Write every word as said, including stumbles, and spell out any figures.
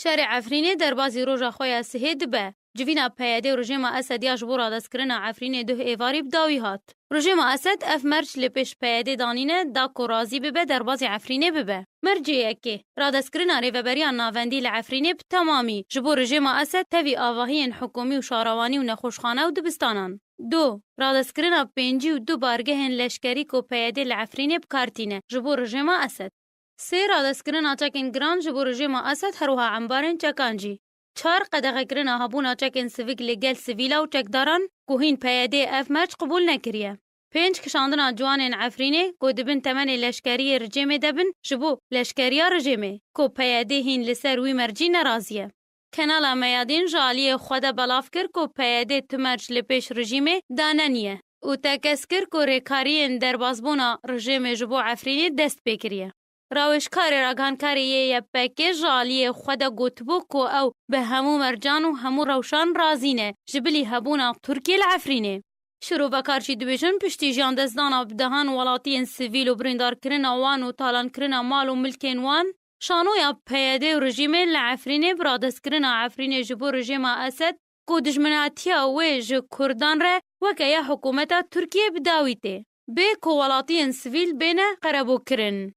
Şerê Efrînê derbazî roja xwe ya sihê dibe. Civîna P Y D û rejêma Esed ya ji bo radestkirina Efrînê duh êvarî bi dawî hat. Rejêma Esed ev merc li pêş P Y D danîne da ku razî bibe derbazî Efrînê bibe. Mercê yekê, radestkirina rêveberiya navendî li Efrînê bi temamî ji bo rejêma Esed tevî avahiyên hikûmî û şarewanî û nexweşxane û dibistanan. Du, radestkirina pêncî û du bargehên leşkerî ku P Y D li Efrînê bi kar tîne ji bo rejêma Esed. Sê, radestkirina çekên giran ji bo rejêma Esed her wiha embarên çekan jî. Çar, qedexekirina hebûna çekên sivik li gel sivîla û çekdaran ku hîn P Y D ev merc qibûl nekiriye. Pênc, kişandina ciwanên Efrînê ku di bin temenê leşkeriyê rejêmê de bin ji bo leşkeriya rejêmê ku P Y D hîn li ser wî mercî nerazî ye. Kanala Meyadîn ji aliyê xwe de belav kir ku P Y D tu merc li pêş rejîmê daneniye û tekez kir ku rêkariyên derbazbûna rejêmê ji bo Efrînê dest pê kiriye. Rawêjkarê ragihandkarê yê Y P G ji aliyê xwe de gotibû ku ew bi hemû mercan û hemû rewşan razî ne ji bilî hebûna Tirkiyê li Efrînê. Şîrovekar jî dibêjin piştî jiyandestdana bi dehan welatiyên sivîl û birîndarkirina wan û talankirina mal û milkên wan, şanoya P Y D û rejîmê li Efrînê bi radestkirina Efrînê ji bo rejêma Esed ku dijminatiya wê ji Kurdan re weke ya hikûmeta Tirkiyê bi dawî tê, bê ku welatiyên sivîl bêne qerebûkirin.